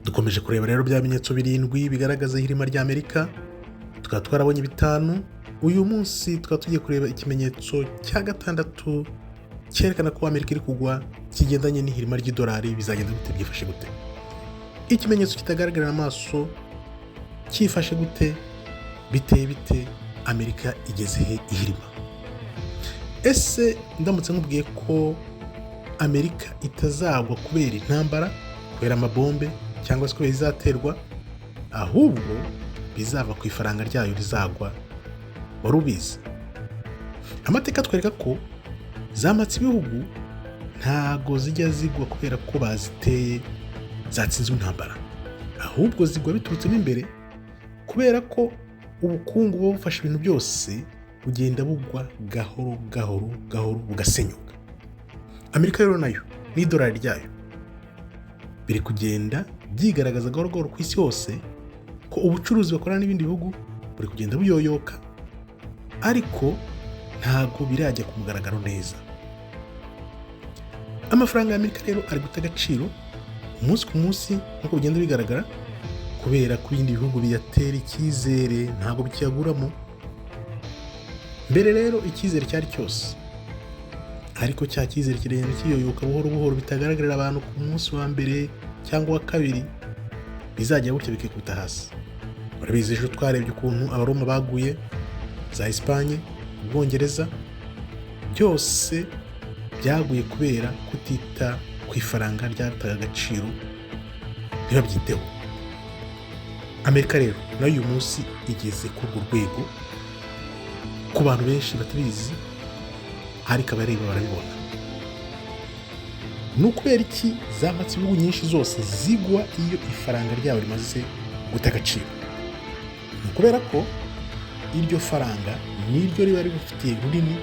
Dukomeje kureba rero bya bimenyetso birindwi bigaragaza ihirima rya Amerika, tukaba twarabonye bitanu. Uyu munsi tukaba tugiye kureba ikimenyetso cya gatandatu cyerekana ko Amerika iri kugwa, kigendanye n'ihirima ry'idolari. Bizagenda gute? Byifashe gute? Ikimenyetso kitagaragarira amaso cyifashe gute? Biteye bite? Amerika igeze he ihirima? Ese ndamutse nkubwiye ko Amerika itazagwa kubera intambara, kubera amabombe cyangwa se kubera izaterwa, ahubwo bizava ku ifaranga ryayo rizagwa, wari ubizi? Amateka atwereka ko za mpatsibihugu ntago zijya zigwa kubera ko baziteye, zatsinzwe intambara, ahubwo zigwa biturutsemo imbere, kubera ko ubukungu buba bufashe ibintu byose, bugenda bugwa gahoro gahoro gahoro, bugasenyuka. Amerika rero nayo n'idolari ryayo biri kugenda byigaragaza gahoro gahoro ku isi hose ko ubucuruzi bakorana n'ibindi bihugu buri kugenda buyoyoka, ariko ntabwo birajya ku mugaragaro neza. Amafaranga ya Amerika rero ari guta agaciro umunsi ku munsi nk'uko bigenda bigaragara, kubera ko ibindi bihugu biyatera icyizere ntabwo bikiyaguramo. Mbere rero icyizere cyari cyose, ariko cya cyizere kiragenda kiyoyoka buhoro buhoro, bitagaragarira abantu ku munsi wa mbere cyangwa uwa kabiri, bizajya gutya bikikubita hasi. Urabizi, ejo twarebye ukuntu Abaroma baguye, za Esipanye, Ubwongereza, byose byaguye kubera kutita ku ifaranga ryataga agaciro, ntibabyiteho. Amerika rero nayo uyu munsi igeze kuri urwo rwego. Ku bantu benshi batabizi, ariko abareba barabibona. Ni ukubera iki za ibihugu nyinshi zose zigwa iyo ifaranga ryabo rimaze guta agaciro? Ni ukubera ko iryo faranga niryo riba ribifitiye runini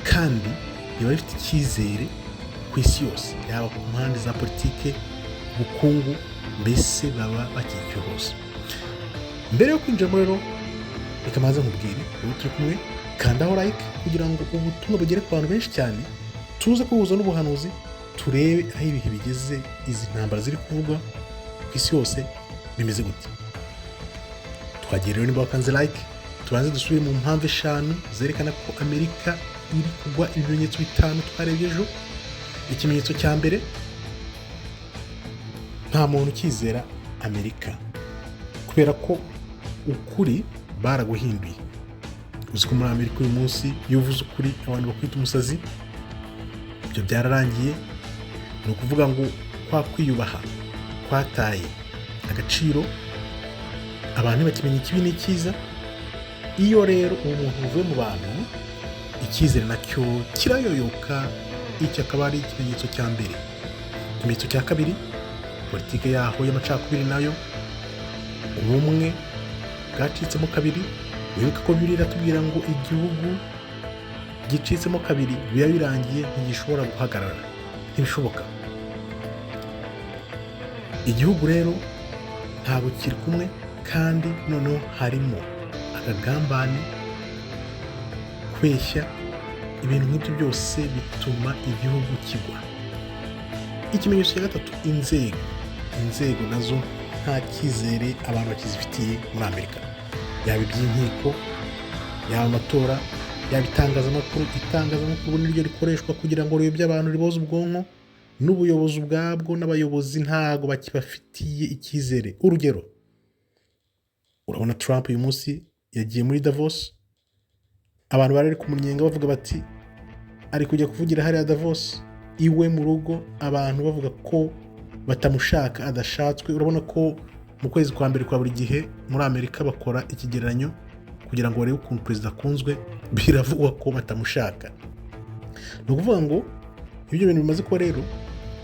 kandi riba rifite icyizere ku isi yose, yaba ku mpande za politike, ubukungu, mbese baba bakikiye hose. Mbere yo kwinjiramo rero, reka mbanze nkubwire ubu turi kumwe, kandaho like kugira ngo ubutumwa bugere ku bantu benshi cyane, tuze kubuhuza n'ubuhanuzi, turebe aho ibihe bigeze, izi ntambara ziri kuvugwa ku isi hose bimeze gute. Twagiye rero. Niba wakanze like, tubanze dusubire mu mpamvu eshanu zerekana ko Amerika iri kugwa, ibimenyetso bitanu twarebye ejo. Ikimenyetso cya mbere: nta muntu ukizera Amerika kubera ko ukuri baraguhinduye. Uzi ko muri Amerika uyu munsi iyo uvuze ukuri abantu bakwita umusazi? Ibyo byararangiye. Ni ukuvuga ngo kwa kwiyubaha kwataye agaciro, abantu ntibakimenya ikibi n'icyiza. Iyo rero umuntu uvuye mu bantu, icyizere nacyo kirayoyoka. Iki akaba ari ikimenyetso cya mbere. Ikimenyetso cya kabiri: politiki yaho y'amacakubiri nayo, ubumwe bwacitsemo kabiri. Wibuke ko Bibiliya iratubwira ngo igihugu gicitsemo kabiri biba birangiye, ntigishobora guhagarara, ntibishoboka. Igihugu rero ntabwo kiri kumwe, kandi noneho harimo akagambane, kubeshya, ibintu nk'ibyo byose bituma igihugu kigwa. Ikimenyetso cya gatatu: inzego nazo nta cyizere abantu bakizifitiye muri Amerika, yaba iby'inkiko, yaba amatora, yaba itangazamakuru. Itangazamakuru niryo rikoreshwa kugira ngo riyobye abantu, riboze ubwonko, n'ubuyobozi ubwabwo n'abayobozi ntago bakibafitiye icyizere. Urugero, urabona Trump uyu munsi yagiye muri Davos, abantu bari ku munyenga bavuga bati ari kujya kuvugira hariya Davos iwe mu rugo, abantu bavuga ko batamushaka, adashatswe. Urabona ko mu kwezi kwa mbere kwa buri gihe muri Amerika bakora ikigereranyo kugira ngo barebe ukuntu perezida akunzwe, biravugwa ko batamushaka. Ni ukuvuga ngo ibyo bintu bimaze kuba rero,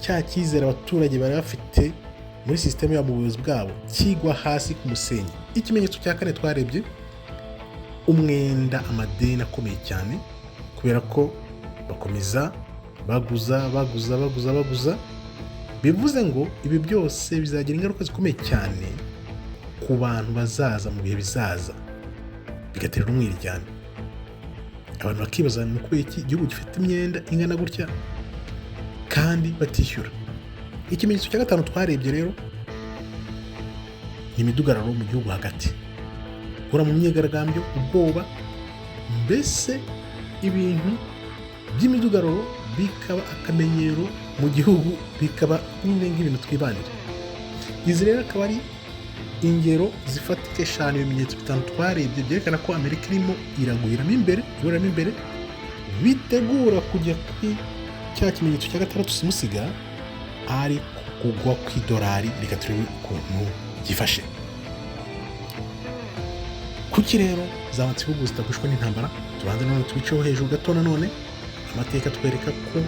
cya cyizere abaturage bari bafite muri sisiteme yabo, mu buyobozi bwabo, kigwa hasi ku musenyi. Ikimenyetso cya kane twarebye: umwenda, amadeni akomeye cyane, kubera ko bakomeza baguza, baguza, baguza, baguza. Bivuze ngo ibi byose bizagira ingaruka zikomeye cyane ku bantu bazaza mu bihe bizaza, bigatera umwiryane. Abantu bakibaza ni ukubera iki igihugu gifite imyenda ingana gutya kandi batishyura. Ikimenyetso cya gatanu twarebye rero ni imidugararo mu gihugu hagati, gukora mu myigaragambyo, ubwoba, mbese ibintu by'imidugararo bikaba akamenyero mu gihugu, bikaba nyine nk'ibintu twibanira. Izi rero akaba ari ingero zifatika eshanu, ibimenyetso bitanu twarebye byerekana ko Amerika irimo iragwiramo imbere, iburamo imbere, bitegura kujya kuri cya kimenyetso cya gatandatu simusiga, ari kugwa kw'idolari. Reka turebe ukuntu byifashe. Kuki rero za ibihugu zitagushwa n'intambara? Tubanze none tubiceho hejuru gato. Nanone amateka atwereka ko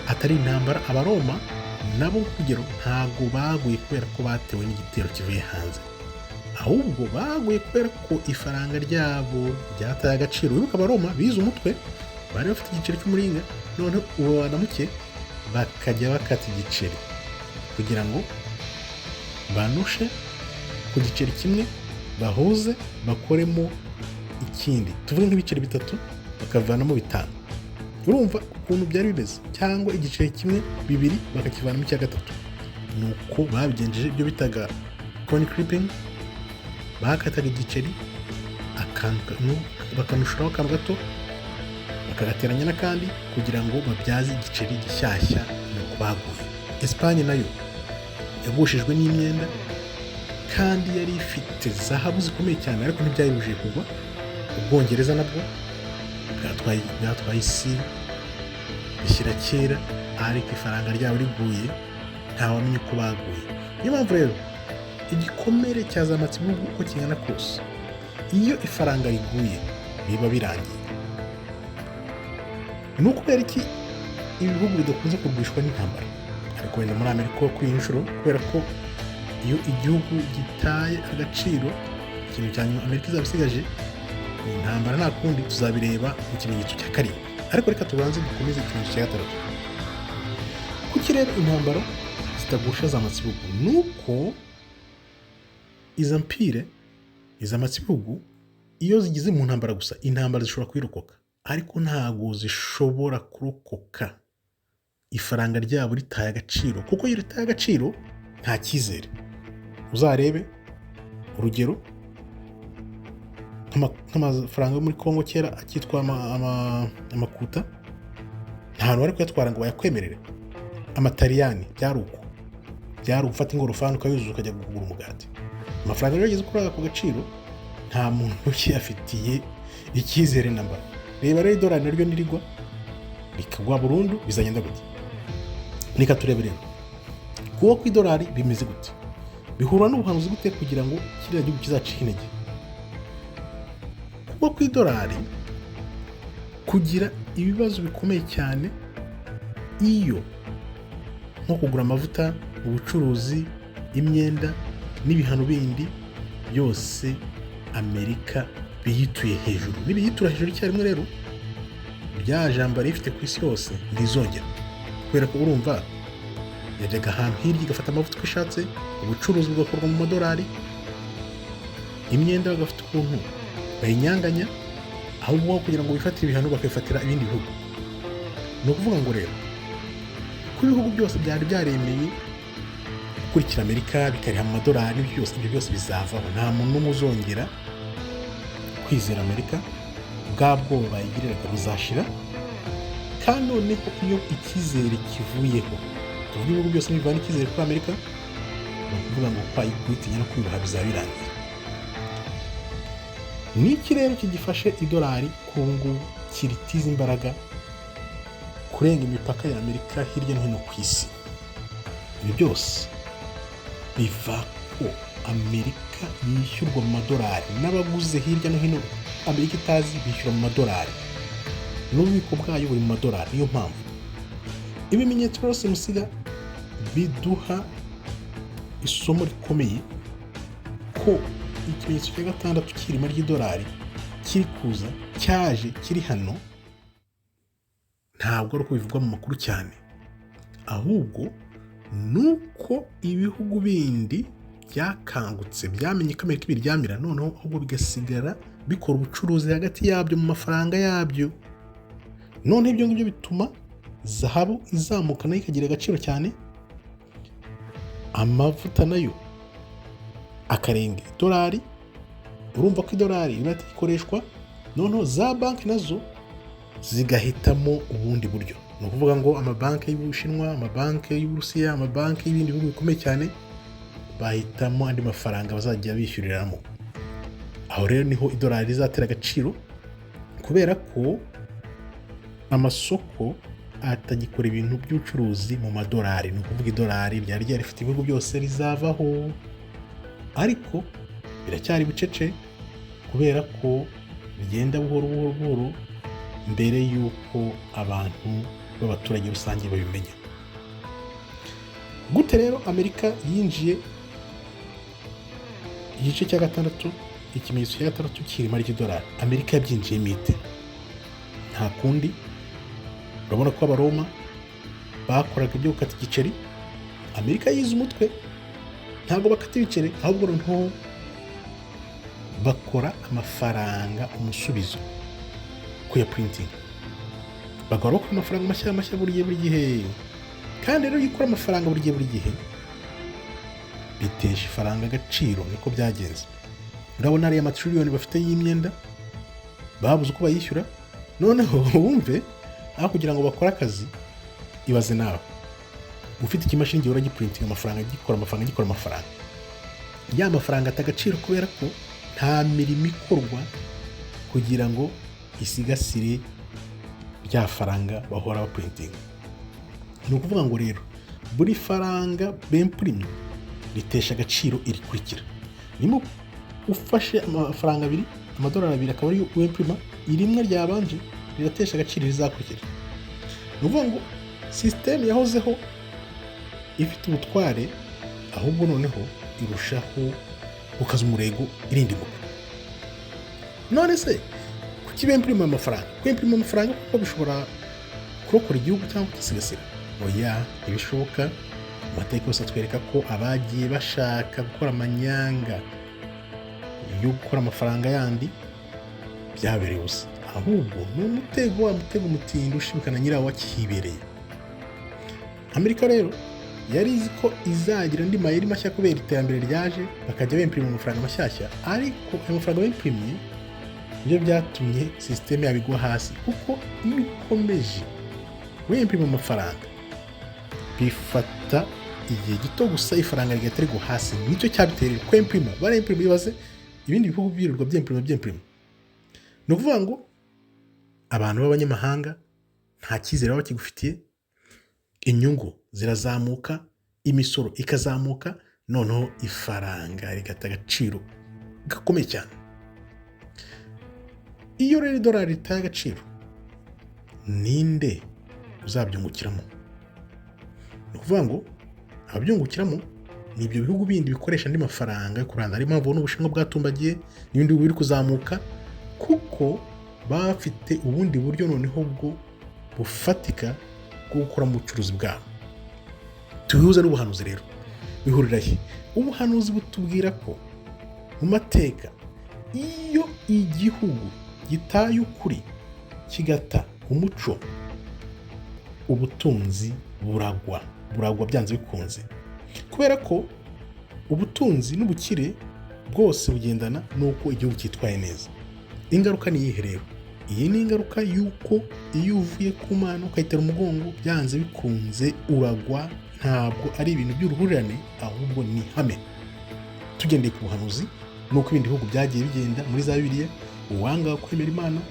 atari intambara. Abaroma nabo nk'urugero ntabwo baguye kubera ko batewe n'igitero kivuye hanze, ahubwo baguye kubera ko ifaranga ryabo ryataye agaciro. Wibuka Abaroma bize umutwe, bari bafite igiceri cy'umuringa, noneho rubanda muke bakajya bakata igiceri kugira ngo banushe ku giceri kimwe, bahuze bakoremo ikindi. Tuvuge nk'ibiceri bitatu bakavanamo bitanu, urumva ukuntu byari bimeze? Cyangwa igiceri kimwe bibiri bakakivanamo icya gatatu. Ni uko babigenjeje, ibyo bitaga coin crimping. Bakataga igiceri akantu, bakanushuraho akantu gato, bakagateranya n'akandi kugira ngo babyaze igiceri gishyashya. Ni uko baguye. Esipanye nayo yagushijwe n'imyenda kandi yari ifite zahabu zikomeye cyane, ariko ntibyayibujije kugwa. Ubwongereza nabwo bwatwaye isi bishyira kera, ariko ifaranga ryabo riguye ntawamenya uko baguye. Niyo mpamvu rero igikomere cyazamatse ibihugu uko kingana kose, iyo ifaranga riguye biba birangiye. Ni ukubera iki ibihugu bidakunze kugwishwa n'intambara? Ariko wenda muri Amerika kuri iyi nshuro, kubera ko iyo igihugu gitaye agaciro, ikintu cya nyuma Amerika izaba isigaje ni intambara. Nta kundi, tuzabireba mu kimenyetso cya karindwi, ariko reka tubanze dukomeze ikimenyetso cya gatandatu. Kuki rero intambara zitagusha za mpatsibihugu? Ni uko izo empire, izo mpatsibihugu, iyo zigeze mu ntambara gusa, intambara zishobora kuyirokoka, ariko ntabwo zishobora kurokoka ifaranga ryabo ritaye agaciro, kuko iyo ritaye agaciro nta cyizere. Uzarebe urugero nk'amafaranga yo muri Congo kera akitwa amakuta, nta hantu bari kuyatwara ngo bayakwemerere. Amataliyani byari uko, byari ugufata ingorofani ukayuzuza ukajya kugura umugati. Amafaranga rero ageze kuri ako gaciro, nta muntu ukiyafitiye icyizere na mba. Reba rero, idolari naryo nirigwa rikagwa burundu, bizagenda gute? Reka turebe rero kuba ku idolari bimeze gute, bihura n'ubuhanuzi gute, kugira ngo kiriya gihugu kizacike intege. Kuba ku idolari kugira ibibazo bikomeye cyane iyo nko kugura amavuta, ubucuruzi, imyenda n'ibihano bindi byose Amerika biyituye hejuru. Nibiyitura hejuru icyarimwe rero, rya jambo rifite ku isi yose ntirizongera, kubera ko urumva yajyaga ahantu hirya igafata amavuta uko ishatse, ubucuruzi bugakorwa mu madolari, imyenda bagafite ukuntu bayinyanganya, ahubwo aho kugira ngo bifatire ibihano bakabifatira ibindi bihugu. Ni ukuvuga ngo rero ko ibihugu byose byari byaremeye gukurikira Amerika, bikariha mu madolari byose, ibyo byose bizavaho. Nta muntu n'umwe uzongera kwizera Amerika, bwa bwoba bayigiriraga buzashira. Kandi noneho iyo icyizere kivuyeho, tuvuge ibihugu byose nibivana icyizere kuri Amerika, ni ukuvuga ngo kuyitinya no kwiyubaha bizaba birangiye. Ni iki rero kigifashe idolari kuri ubu ngubu, kiritiza imbaraga kurenga imipaka ya Amerika hirya no hino ku isi? Ibi byose biva ko Amerika yishyurwa mu madolari, n'abaguze hirya no hino Amerika itazi bishyura mu madolari, n'ububiko bwayo buri mu madolari. Niyo mpamvu ibimenyetso byose musiga biduha isomo rikomeye ko ikimenyetso cya gatandatu cy'irima ry'idolari kiri kuza, cyaje, kiri hano. Ntabwo ari uko bivugwa mu makuru cyane, ahubwo ni uko ibihugu bindi byakangutse, byamenye ko Amerika ibiryamira, noneho ahubwo bigasigara bikora ubucuruzi hagati yabyo mu mafaranga yabyo. Noneho ibyo ngibyo bituma zahabu izamuka nayo ikagira agaciro cyane. Amavuta nayo akarenga idolari. Urumva ko idolari riba rikoreshwa. Noneho za banki nazo zigahitamo ubundi buryo. Ni ukuvuga ngo amabanki y'Ubushinwa, amabanki y'Uburusiya, amabanki y'ibindi bihugu bikomeye cyane bahitamo andi mafaranga bazajya bishyuriramo. Aho rero niho idolari rizatera agaciro, kubera ko amasoko atagikora ibintu by'ubucuruzi mu madolari. Ni ukuvuga idolari ryari ryarifite ibihugu byose rizavaho, ariko biracyari bucece kubera ko bigenda buhoro buhoro buhoro mbere y'uko abantu b'abaturage rusange babimenya. Gute rero Amerika yinjiye igice cya gatandatu, ikimenyetso cya gatandatu cy'irima ry'idolari? Amerika yabyinjiyemo ite? Nta kundi, urabona ko Abaroma bakoraga ibyo gukata igiceri. Amerika yize umutwe, ntabwo bakata ibiceri, ahubwo noneho bakora amafaranga umusubizo kuya printing, bagahora bakora amafaranga mashya mashya buri gihe buri gihe. Kandi rero iyo ukora amafaranga buri gihe buri gihe, bitesha ifaranga agaciro. Niko byagenze. Urabona ariya matiriyoni bafite y'imyenda, babuze uko bayishyura. Noneho wumve, aho kugira ngo bakore akazi, ibaze nawe ufite ikimashini gihora gi printinga amafaranga, gikora amafaranga, gikora amafaranga, ya mafaranga ata agaciro kubera ko nta mirimo ikorwa kugira ngo isigasire rya faranga bahora ba printinga. Ni ukuvuga ngo rero buri faranga bempurimye ritesha agaciro irikurikira. Niba ufashe amafaranga abiri, amadolari abiri, akaba ariyo wempurima, irimwe ryabanje riratesha agaciro rizakurikira. Ni ukuvuga ngo sisiteme yahozeho ifite ubutware, ahubwo noneho irushaho gukaza umurego, irindimuka. None se kuki bempurima amafaranga? Kwempurima amafaranga kuko bishobora kurokora igihugu cyangwa kugisigasira? Oya, ntibishoboka. Amateka yose atwereka ko abagiye bashaka gukora amanyanga yo gukora amafaranga yandi byabereye ubusa, ahubwo ni umutego, wa mutego umutindi ushibukana nyirawo akihibereye. Amerika rero yari izi ko izagira andi mayeri mashya kubera iterambere ryaje, bakajya bempurima amafaranga mashyashya. Ariko ayo mafaranga bempurimye nibyo byatumye sisiteme yabo igwa hasi, kuko iyo ukomeje wempurima amafaranga bifata igihe gito gusa ifaranga rigahita rigwa hasi. Nicyo cyabiteye kwempurima, barempurima. Ibaze ibindi bihugu byirirwa byempurima byempurima. Ni ukuvuga ngo abantu b'abanyamahanga nta cyizere baba bakigufitiye, inyungu zirazamuka, imisoro ikazamuka, noneho ifaranga rigata agaciro gakomeye cyane. Iyo rero idolari ritaye agaciro, ninde uzabyungukiramo? Ni ukuvuga ngo ababyungukiramo ni ibyo bihugu bindi bikoresha andi mafaranga yo ku ruhande. Ariyo mpamvu n'Ubushinwa bwatumbagiye n'ibindi bihugu biri kuzamuka, kuko baba bafite ubundi buryo noneho bwo bufatika bwo gukora mu bucuruzi bwabo. Tubihuze n'ubuhanuzi rero, bihurira he? Ubuhanuzi butubwira ko mu mateka, iyo igihugu gitaye ukuri, kigata umuco, ubutunzi buragwa, buragwa byanze bikunze, kubera ko ubutunzi n'ubukire bwose bugendana n'uko igihugu cyitwaye neza. Ingaruka ni iyihe rero? Iyi ni ingaruka y'uko iyo uvuye ku Mana ukayitera umugongo, byanze bikunze uragwa. Ntabwo ari ibintu by'uruhurirane, ahubwo ni ihame tugendeye ku buhanuzi n'uko ibindi bihugu byagiye bigenda muri za Bibiliya. Uwanga kwemera Imana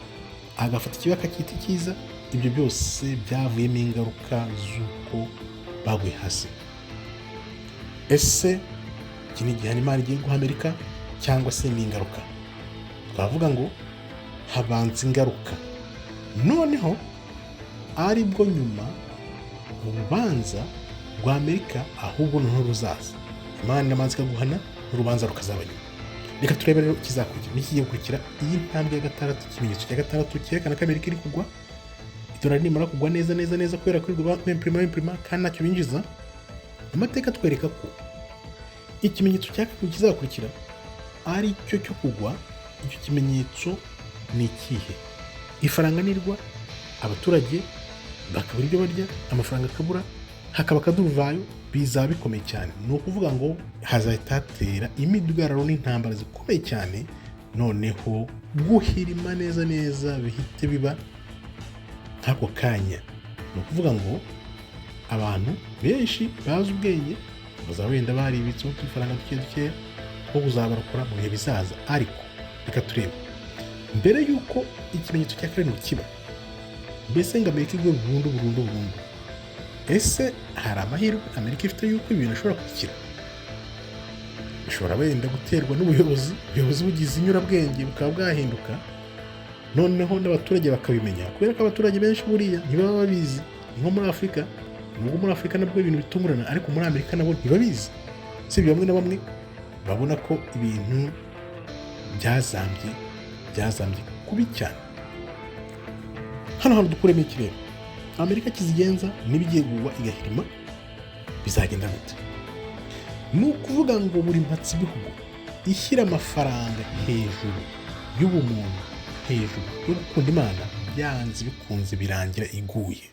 agafata ikibi akacyita icyiza, ibyo byose byavuyemo ingaruka z'uko baguye hasi. Ese iki ni igihano Imana igiye guha Amerika cyangwa se ni ingaruka? Twavuga ngo habanza ingaruka, noneho aribwo nyuma urubanza rwa Amerika ahubwo noneho ruzaza. Imana iramanza ikaguhana, n'urubanza rukazaba nyuma. Reka turebe rero ikizakurikira n'ikigiye gukurikira iyi ntambwe ya gatandatu. Ikimenyetso cya gatandatu cyerekana ko Amerika iri kugwa, idolari nimara kugwa neza neza neza kubera ko bempurima bempurima kandi ntacyo binjiza, amateka atwereka ko ikimenyetso cya kabiri kizakurikira ari cyo cyo kugwa. Icyo kimenyetso ni ikihe? Ifaranga nirwa, abaturage bakabura ibyo barya, amafaranga akabura. Hakaba akaduruvayo, bizaba bikomeye cyane. Ni ukuvuga ngo hazahita hatera imidugararo n'intambara zikomeye cyane, noneho guhirima neza neza bihite biba nk'ako kanya. Ni ukuvuga ngo abantu benshi bazi ubwenge bazaba wenda baribitseho utufaranga duke dukeya two kuzabarokora mu bihe bizaza. Ariko reka turebe mbere y'uko ikimenyetso cya karindwi kiba, mbese ngo Amerika igwe burundu burundu burundu. Ese hari amahirwe Amerika ifite y'uko ibintu ishobora kubikira? Bishobora wenda guterwa n'ubuyobozi. Ubuyobozi bugize inyurabwenge bukaba bwahinduka, noneho n'abaturage bakabimenya, kubera ko abaturage benshi buriya ntibaba babizi. Ni nko muri Afurika, nubwo muri Afurika nabwo ibintu bitungurana, ariko muri Amerika nabo ntibabizi. Usibye bamwe na bamwe babona ko ibintu byazambye, byazambye kubi cyane. Hano hantu dukuremo ikirere, Amerika kizigenza n'ibigiye kugwa igahirima, bizagenda gute? Ni ukuvuga ngo buri mpatsibihugu ishyira amafaranga hejuru y'ubumuntu, hejuru yo gukunda Imana, byanze bikunze birangira iguye.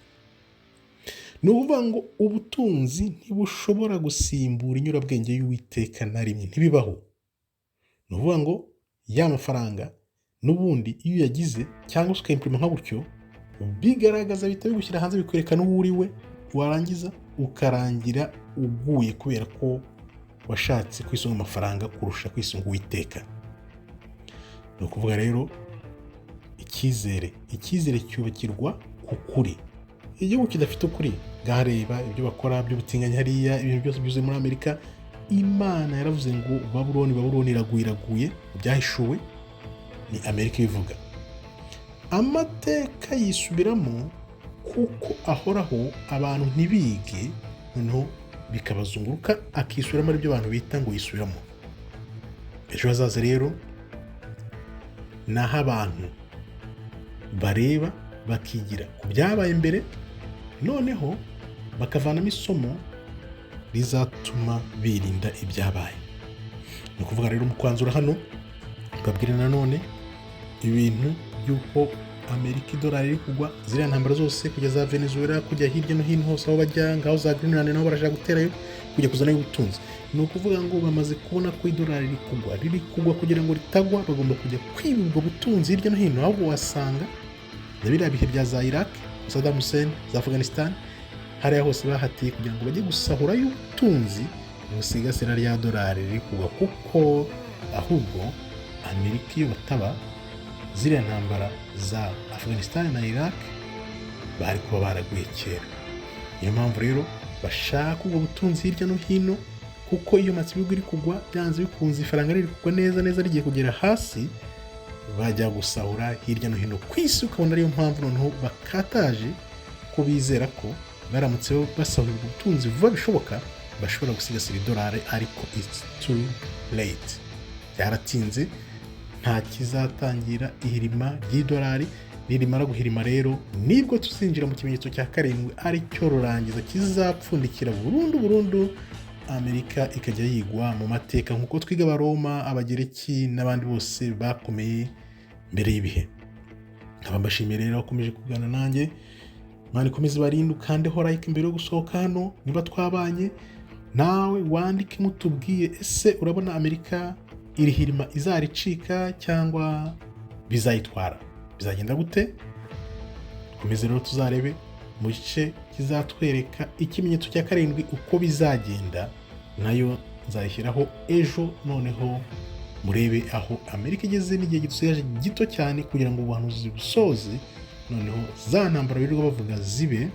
Ni ukuvuga ngo ubutunzi ntibushobora gusimbura inyurabwenge y'Uwiteka na rimwe, ntibibaho. Ni ukuvuga ngo ya mafaranga n'ubundi iyo uyagize cyangwa se ukayimprima nka gutyo, bigaragaza, bihita bigushyira hanze, bikwerekana uwo uri we, warangiza ukarangira uguye kubera ko washatse kwisunga amafaranga kurusha kwisunga Uwiteka. Ni ukuvuga rero icyizere cyubakirwa ku kuri. Igihugu kidafite ukuri, ngahareba ibyo bakora by'ubutinganyi hariya, ibintu byose byuzuye muri Amerika. Imana yaravuze ngo "Babuloni, Babuloni iraguye, iraguye." Byahishuwe ni Amerika ibivuga. Amateka yisubiramo kuko ahoraho, abantu ntibige, noneho bikabazunguruka, akisubiramo, aribyo abantu bita ngo yisubiramo. Ejo hazaza rero ni aho abantu bareba bakigira ku byabaye mbere, noneho bakavanamo isomo rizatuma birinda ibyabaye. Ni ukuvuga rero mu kwanzura hano, mbabwire nanone ibintu by'uko Amerika idolari riri kugwa, ziriya ntambara zose, kujya za Venezuela, kujya hirya no hino hose aho bajya, ngaho za Greenland nabo barashaka guterayo, kujya kuzanayo ubutunzi. Ni ukuvuga ngo bamaze kubona ko idolari riri kugwa, riri kugwa. Kugira ngo ritagwa, bagomba kujya kwiba ubwo butunzi hirya no hino. Ahubwo wasanga na biriya bihe bya za Iraq, Saddam Hussein, za Afghanistan, hariya hose bahatiye kugira ngo bajye gusahurayo ubutunzi busigasira rya dolari riri kugwa, kuko ahubwo Amerika iyo bataba ziriya ntambara za Afghanistan na Iraq, bari kuba baraguye kera. Niyo mpamvu rero bashaka ubwo butunzi hirya no hino, kuko iyo ibihugu iri kugwa, byanze bikunze ifaranga riri kugwa neza neza, rigiye kugera hasi, bajya gusahura hirya no hino ku isi. Ukabona ariyo mpamvu noneho bakataje ko bizera ko baramutse basahura ubwo butunzi vuba bishoboka, bashobora gusigasira idolari. Ariko it's too late, byaratinze, nta kizatangira ihirima ry'idolari. Nirimara guhirima rero, nibwo tuzinjira mu kimenyetso cya karindwi, ari cyo rurangiza kizapfundikira burundu burundu Amerika, ikajya yigwa mu mateka nk'uko twiga Abaroma, Abagereki n'abandi bose bakomeye mbere y'ibihe. Nkaba mbashimiye rero bakomeje kuganira nanjye. Imana ikomeze ibarinde. Ukandeho like mbere yo gusohoka hano niba twabanye nawe, wandike mutubwiye: ese urabona Amerika iri hirima izaricika cyangwa bizayitwara, bizagenda gute? Dukomeze rero tuzarebe mu gice kizatwereka ikimenyetso cya karindwi uko bizagenda, nayo nzayishyiraho ejo. Noneho murebe aho Amerika igeze n'igihe gisigaje gito cyane kugira ngo ubuhanuzi busoze, noneho za ntambara birirwa bavuga zibe.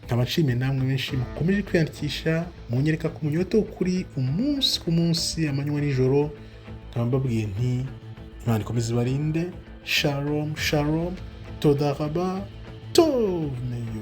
Nkaba nshimiye namwe benshi mukomeje kwiyandikisha, munyereka ku munyota w'ukuri umunsi ku munsi, amanywa nijoro. Nkaba mbabwiye nti Imana ikomeze ibarinde. Shalom shalom, toda raba, tov meyod.